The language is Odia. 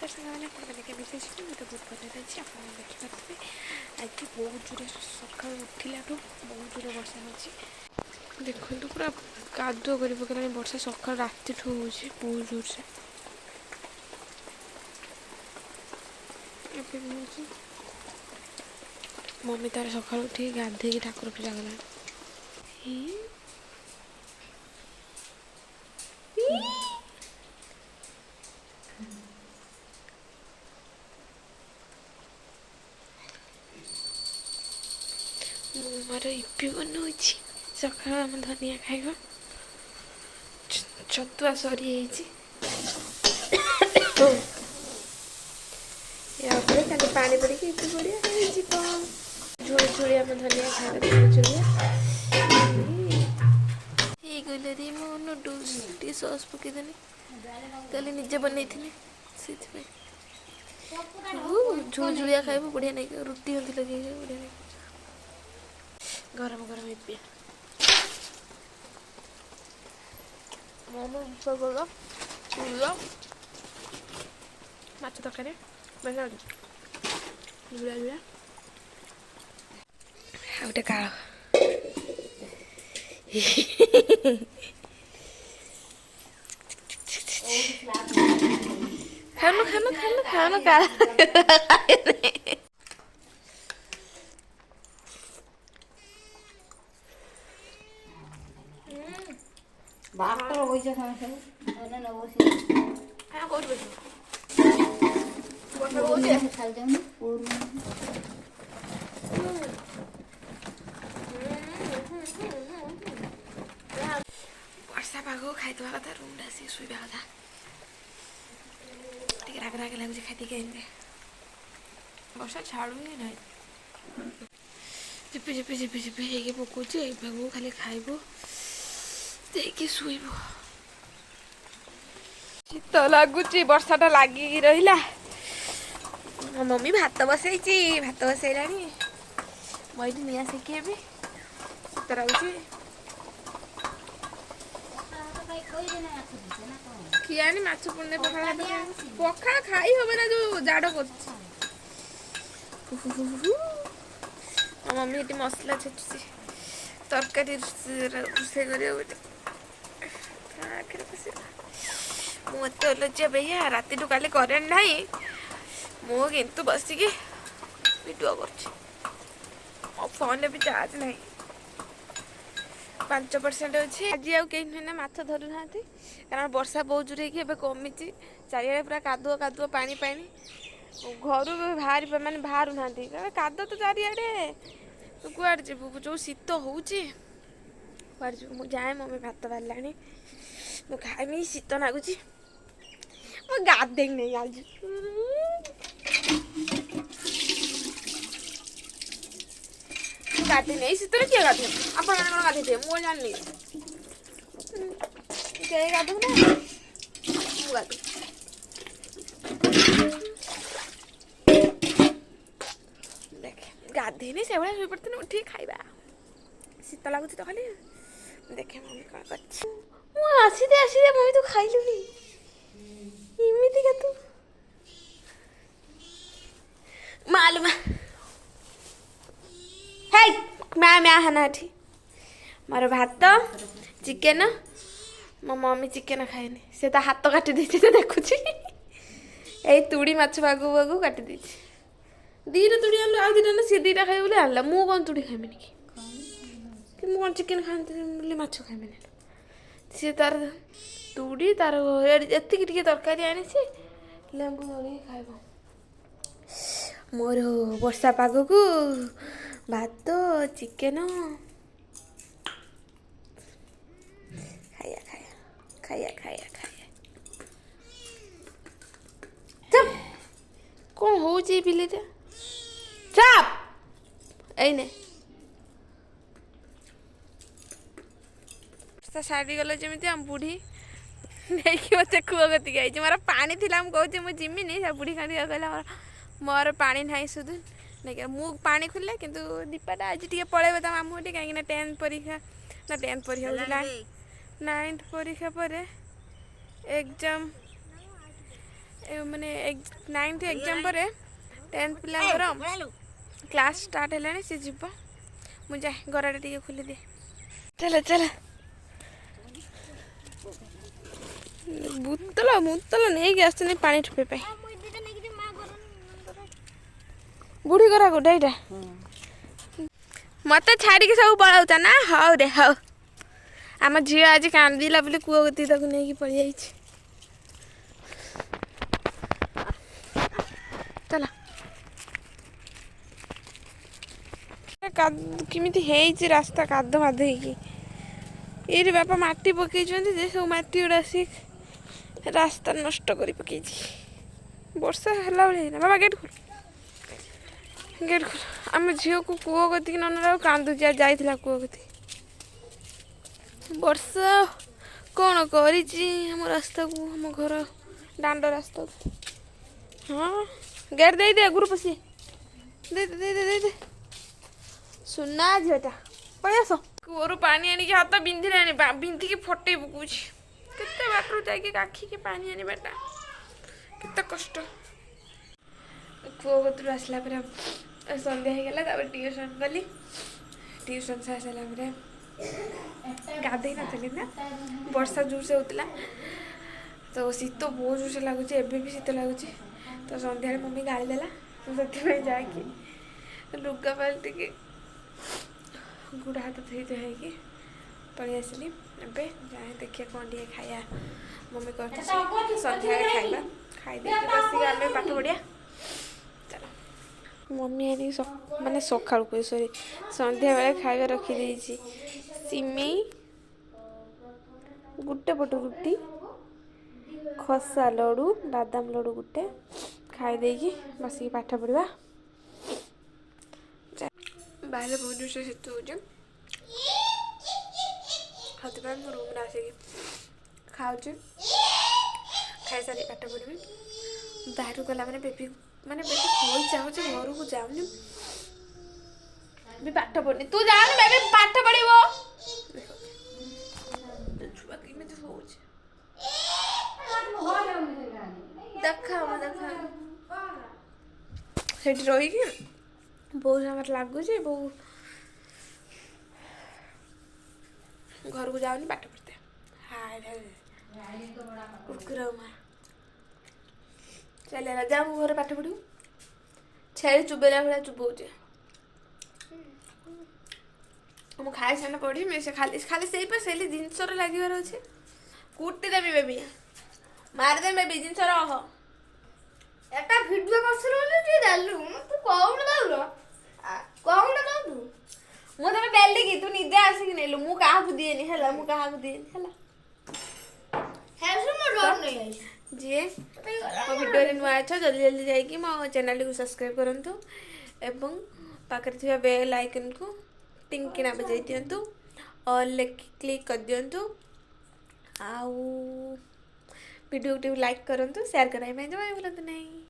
ନମସ୍କାର ସାଙ୍ଗମାନେ, ଆପଣମାନେ କେମିତି ଅଛନ୍ତି? ମୁଁ ତ ବହୁତ ଭଲରେ ଅଛି। ଆପଣମାନେ ଦେଖିପାରୁଥିବେ, ଆଜି ବହୁତ ଜୋରେ ସକାଳୁ ଉଠିଲାଠୁ ବହୁତ ଜୋରେ ବର୍ଷା ହେଉଛି। ଦେଖନ୍ତୁ, ପୁରା କାଦୁଅ କରି ପକେଇଲାଣି ବର୍ଷା। ସକାଳୁ ରାତିଠୁ ହେଉଛି ବହୁତ ଜୋରସେ, ଏବେ ବି ହେଉଛି। ମମି ତାର ସକାଳୁ ଉଠିକି ଗାଧେଇକି ଠାକୁର ପୂଜା କଲାଣି। ମୁଁ ମୋର ଇପି ବନଉଛି। ସକାଳୁ ଆମ ଧନିଆ ଖାଇବ। ଛତୁଆ ସରିଯାଇଛି, ୟା ଉପରେ ଖାଲି ପାଣି ପଡ଼ିକି ଇପି ବଢ଼ିଆ ହେଇଯିବ। ଝୋଳ ଝୋଳିଆ ଆମ ଧନିଆ ଖାଇବା, ଝୋଳ ଝୋଳିଆ ହେଇଗଲା ରେ। ମୋ ନୁଡୁଲ୍ସ ଟିକେ ସସ୍ ପକେଇଦେଲି, କାଲି ନିଜେ ବନେଇଥିଲି ସେଥିପାଇଁ। ଝୋଳ ଝୋଳିଆ ଖାଇବ, ବଢ଼ିଆ ଲାଗିବ। ରୁଟି ହନ୍ତି ଲଗେଇକି ଖାଇବ, ବଢ଼ିଆ ଲାଗିବ। ଗରମ ଗରମ ଇପି। ମୋମୋ, ଫୁଲ ମାଛ ତରକାରୀ, ବଢ଼ିଆ ଲାଗୁଛି, ଝୁଳିଆ ଝୁଳିଆ। ଆଉ ଗୋଟେ କାଳ। ଖାଉନୁ, ଖାଉନୁ, ଖାଉନୁ, ଖାଉନୁ, କାଳ। ବାହାଘର ବଇଛ ସମସ୍ତେ। ହଁ, କୋଉଠି ବସିବ? ବର୍ଷା ପକଉଛି। ଖାଇଯାଉନି। ବର୍ଷା ପାଗକୁ ଖାଇଦେବା କଥା, ରୁମ୍ରେ ଆସିକି ଶୋଇବା କଥା। ଟିକେ ରାଗ ରାଗ ଲାଗୁଛି ଖାଇଦେଇକି ଏମିତି। ବର୍ଷା ଛାଡ଼ୁ ହିଁ ନାହିଁ, ଝିପି ଝିପି ଝିପି ଝିପି ହେଇକି ପକଉଛି। ଏଇ ପାଗକୁ ଖାଲି ଖାଇବୁ ଦେଇକି ଶୋଇବୁ। ଶୀତ ଲାଗୁଛି, ବର୍ଷାଟା ଲାଗିକି ରହିଲା। ମୋ ମମି ଭାତ ବସେଇଛି, ଭାତ ବସେଇଲାଣି। ମୁଁ ଏଇଠି ନିଆଁ ସେକି ହେବି, ଶୀତ ଲାଗୁଛି। ଖିଆଣି ମାଛ ପୁଣି ପଖାଳ ଭାତ, ପଖାଳ ଖାଇ ହବ ନା ଯୋଉ ଜାଡ଼ କରୁଛି। ମୋ ମମି ଏଠି ମସଲା ଛେଚୁଛି, ତରକାରୀ ରୋଷେଇ କରିବ ବୋଲି। ଆଖିରେ ଖସିଗଲା। ମୁଁ ଏତେ ଅଲଜ୍ୟା ବେହିଆ, ରାତିଠୁ କାଲି କରେଣ୍ଟ ନାହିଁ, ମୁଁ କିନ୍ତୁ ବସିକି ଭିଡ଼ିଓ କରୁଛି। ମୋ ଫୋନରେ ବି ଚାର୍ଜ ନାହିଁ, 5% ଅଛି। ଆଜି ଆଉ କେହି ନୁହେଁ ନା ମାଛ ଧରୁନାହାନ୍ତି, କାରଣ ବର୍ଷା ବହୁତ ଜୋରେ ହେଇକି ଏବେ କମିଛି। ଚାରିଆଡ଼େ ପୁରା କାଦୁଅ କାଦୁଅ, ପାଣି ପାଣି। ଘରୁ ବି ବାହାରି ମାନେ ବାହାରୁନାହାନ୍ତି, କାରଣ କାଦୁଅ ତ ଚାରିଆଡ଼େ, ତୁ କୁଆଡ଼େ ଯିବୁ? ଯେଉଁ ଶୀତ ହେଉଛି, କୁଆଡ଼େ ଯିବୁ? ମୁଁ ଯାଏ, ମମି ଭାତ ବାହାରିଲାଣି, ମୁଁ ଖାଇମି। ଶୀତ ଲାଗୁଛି, ମୁଁ ଗାଧେଇ ନେଇ ଆଜି। ଗାଧେଇନି ଏଇ ଶୀତରେ, କିଏ ଗାଧେଇବ? ଆପଣମାନେ କ'ଣ ଗାଧେଇଥିବେ? ମୁଁ ଜାଣିନି, କେହି ଗାଧଉନା, ମୁଁ ଗାଧେ ଦେଖେ। ଗାଧେଇନି, ସେଭଳିଆ ଶୋଇପଡ଼ିଥିଲି। ଉଠିକି ଖାଇବା, ଶୀତ ଲାଗୁଛି ତ ଖାଲି। ଦେଖେ ମମି କ'ଣ କରିଛି। ମୁଁ ଆସିଦେ, ଆସିଦେ। ମମି, ତୁ ଖାଇଲୁନି? ଏମିତିକା ତୁ ମାଲୁ ମା। ହେଇ ମ୍ୟା ମ୍ୟା ହାନା ଏଠି। ମୋର ଭାତ, ଚିକେନ। ମୋ ମମି ଚିକେନ ଖାଏନି, ସେ ତା ହାତ କାଟି ଦେଇଛି। ସେ ଦେଖୁଛି, ଏଇ ତୁଡ଼ି ମାଛ ବାଗୁ ବାଗୁ କାଟି ଦେଇଛି। ଦୁଇଟା ତୁଡ଼ି ଆଣିଲୁ, ଆଉ ଦୁଇଟା ନା ସେ ଦୁଇଟା ଖାଇବ ବୋଲି ଆଣିଲା। ମୁଁ କ'ଣ ତୁଡ଼ି ଖାଇବିନି କି? କି ମୁଁ କ'ଣ ଚିକେନ ଖାଆନ୍ତି ବୋଲି ମାଛ ଖାଇବିନି? ସିଏ ତାର ତୁଡ଼ି, ତାର ଏତିକି ଟିକେ ତରକାରୀ ଆଣିଛି, ଲେମ୍ବୁ ଦଳିକି ଖାଇବ। ମୋର ବର୍ଷା ପାଗକୁ ଭାତ ଚିକେନ, ଖାଇବା ଖାଇବା ଖାଇବା ଖାଇବା ଖାଇବା। ଚୁପ୍! କ'ଣ ହଉଛି ଏଇ ବିଲେଇଟା? ଚୁପ୍! ଏଇନେ ବର୍ଷା ସାରିଗଲା ଯେମିତି, ଆମ ବୁଢ଼ୀ ନେଇକି ମୋତେ କୂଅ କତିକି ଆଇଛି। ମୋର ପାଣି ଥିଲା, ମୁଁ କହୁଛି ମୁଁ ଯିମିନି। ସେ ବୁଢ଼ୀ ଖାଣ୍ଡିଆ କହିଲା, ମୋର ପାଣି ନାହିଁ ସୁଧୁ ନେଇକି। ମୁଁ ପାଣି ଖୋଲିଲେ କିନ୍ତୁ ଦୀପାଟା ଆଜି ଟିକେ ପଳେଇବ ତା ମାମୁଁ ଘରଠି, କାହିଁକିନା ଟେନ୍ଥ ପରୀକ୍ଷା ନା, ଟେନ୍ଥ ପରୀକ୍ଷା ହେଉଛି, ନାଇନ୍ଥ ପରୀକ୍ଷା ପରେ ଏକ୍ଜାମ୍। ମାନେ ନାଇନ୍ଥ ଏକ୍ଜାମ୍ ପରେ 10th ପିଲାଙ୍କର କ୍ଲାସ୍ ଷ୍ଟାର୍ଟ ହେଲାଣି, ସେ ଯିବ। ମୁଁ ଯାଏ, ଗରାଟା ଟିକେ ଖୋଲିଦିଏ। ଚାଲ ଚାଲ। ବୋତଲ ବୋତଲ ନେଇକି ଆସୁଛନ୍ତି ପାଣି ଠୋପେ ପାଇଁ। ବୁଢ଼ୀ ଗରା କୋଉଟା ଏଇଟା? ମତେ ଛାଡ଼ିକି ସବୁ ପଳାଉଛ ନା? ହଉ ରେ ହଉ। ଆମ ଝିଅ ଆଜି କାନ୍ଦିଲା ବୋଲି କୂଅ କତିକି ତାକୁ ନେଇକି ପଳେଇ ଯାଇଛି। ଚାଲ। କେମିତି ହେଇଛି ରାସ୍ତା, କାଦ ମାଦ ହେଇକି। ଏଇଠି ବାପା ମାଟି ପକେଇଛନ୍ତି ଯେ ସବୁ ମାଟି ଗୁଡ଼ା ଆସିକି ରାସ୍ତା ନଷ୍ଟ କରି ପକେଇଛି। ବର୍ଷା ହେଲା ଭଳିଆ ହେଇନା। ବାବା, ଗେଟ୍ ଖୋଲ, ଗେଟ୍ ଖୋଲ। ଆମ ଝିଅକୁ କୂଅ କତିକି ନ ନେଲା କାନ୍ଦୁଛି। ଆଉ ଯାଇଥିଲା କୂଅ କତିକି। ବର୍ଷା କ'ଣ କରିଛି ଆମ ରାସ୍ତାକୁ, ଆମ ଘର ଦାଣ୍ଡ ରାସ୍ତାକୁ। ହଁ, ଗେଟ୍ ଦେଇଦେ, ଆଗରୁ ପଶି ଦେଇଦେ, ଦେଇଦେ, ଦେଇଦେ। ସୁନା ଝିଅଟା, ପଳେଇ ଆସ। କୂଅରୁ ପାଣି ଆଣିକି ହାତ ବିନ୍ଧିଲାଣି, ବିନ୍ଧିକି ଫଟେଇ ପକଉଛି। କେତେ ବାଟରୁ ଯାଇକି କାଖିକି ପାଣି ଆଣିବାଟା କେତେ କଷ୍ଟ। କୂଅ କତିରୁ ଆସିଲା ପରେ ସନ୍ଧ୍ୟା ହେଇଗଲା। ତାପରେ ଟିଉସନ୍ ଗଲି। ଟିଉସନ୍ ସାରି ସାରିଲା ପରେ ଗାଧେଇ ନଥିଲି ନା, ବର୍ଷା ଜୋରସେ ହେଉଥିଲା ତ ଶୀତ ବହୁତ ଜୋରସେ ଲାଗୁଛି। ଏବେ ବି ଶୀତ ଲାଗୁଛି। ତ ସନ୍ଧ୍ୟାରେ ମମି ଗାଳି ଦେଲା, ତ ସେଥିପାଇଁ ଯାଇକି ଲୁଗା ପାଲଟିକି ଗୋଡ଼ ହାତ ଧୋଇ ଧୁଆଇକି ପଳେଇ ଆସିଲି। ଏବେ ଯାଏ, ଦେଖିବା କ'ଣ ଟିକେ ଖାଇବା ମମି କରୁଛି। ସନ୍ଧ୍ୟାରେ ଖାଇବା ଖାଇ ଦେଇକି ବସିକି ଆମେ ପାଠ ପଢ଼ିବା। ଚାଲ। ମମି ଆଣିକି ମାନେ ସକାଳୁ, ସରି, ସନ୍ଧ୍ୟାବେଳେ ଖାଇବା ରଖିଦେଇଛି। ସିମେଇ, ଗୋଟେ ପଟ ରୁଟି, ଖସା ଲଡ଼ୁ, ବାଦାମ ଲଡ଼ୁ ଗୋଟେ। ଖାଇଦେଇକି ବସିକି ପାଠ ପଢ଼ିବା। ବାହାରେ ବହୁତ ଜୋରସେ ଶୀତ ହେଉଛି, ସେଥିପାଇଁ ମୁଁ ରୁମ୍ରେ ଆସିକି ଖାଉଛି। ଖାଇସାରି ପାଠ ପଢ଼ିବି। ବାହାରକୁ ଗଲା ମାନେ ବେବି, ମାନେ ବେବି ଖଇ ଚାହୁଁଛି, ଘରକୁ ଯାଉନି ବି, ପାଠ ପଢ଼ୁନି। ତୁ ଯାଉନି ବେବି, ପାଠ ପଢ଼ିବ। ଦେଖ ଛୁଆ କେମିତି ହଉଛି। ଦେଖା ଦେଖା। ସେଠି ରହିକି ବୋଉ ସାଙ୍ଗରେ ଲାଗୁଛି। ବୋଉ ଘରକୁ ଯାଉନି ପାଠ ପଢ଼ିତେ। ହାୟ ହାୟ, କୁକୁର ମା। ଚାଲିଗଲା। ଯା, ମୁଁ ଘରେ ପାଠ ପଢ଼ିବୁ। ଛେଳି ଚୁବେଇଲା ଭଳିଆ ଚୁବଉଛି। ମୁଁ ଖାଇ ସାରିଲା ପଢ଼ିବି। ସେ ଖାଲି ଖାଲି ସେଇ ପା ସେଇ ଜିନିଷରେ ଲାଗିବାର ଅଛି। କୁଟି ଦେବି ବେବି, ମାରିଦେବି ବେବି, ଜିନିଷ ରଖ। একটা ভিডিও করছিল বলে তুই দেলু। ତୁ କହୁନୁ, ଦଉନ କହୁନୁ, ଦଉ। ମୁଁ ତମେ ଦେଲି କି? ତୁ ନିଜେ ଆସିକି ନେଲୁ। ମୁଁ କାହାକୁ ଦିଏନି ହେଲା, ମୁଁ କାହାକୁ ଦିଏନି ହେଲା। ହେ, ମୁଁ ଡର ନେଇ ଆଇଛି। ଯିଏ ମୋ ଭିଡ଼ିଓରେ ନୂଆ ଅଛ, ଜଲ୍ଦି ଜଲ୍ଦି ଯାଇକି ମୋ ଚ୍ୟାନେଲଟିକୁ ସବସ୍କ୍ରାଇବ୍ କରନ୍ତୁ ଏବଂ ପାଖରେ ଥିବା ବେଲ୍ ଆଇକନ୍କୁ ଟିଙ୍କିଣା ବଜାଇ ଦିଅନ୍ତୁ, ଅଲ୍ କ୍ଲିକ୍ କରିଦିଅନ୍ତୁ ଆଉ ଭିଡ଼ିଓକୁ ଟିକେ ଲାଇକ୍ କରନ୍ତୁ। ସେୟାର କରିବା ପାଇଁ ଜମା ବି ଭୁଲନ୍ତୁ ନାହିଁ।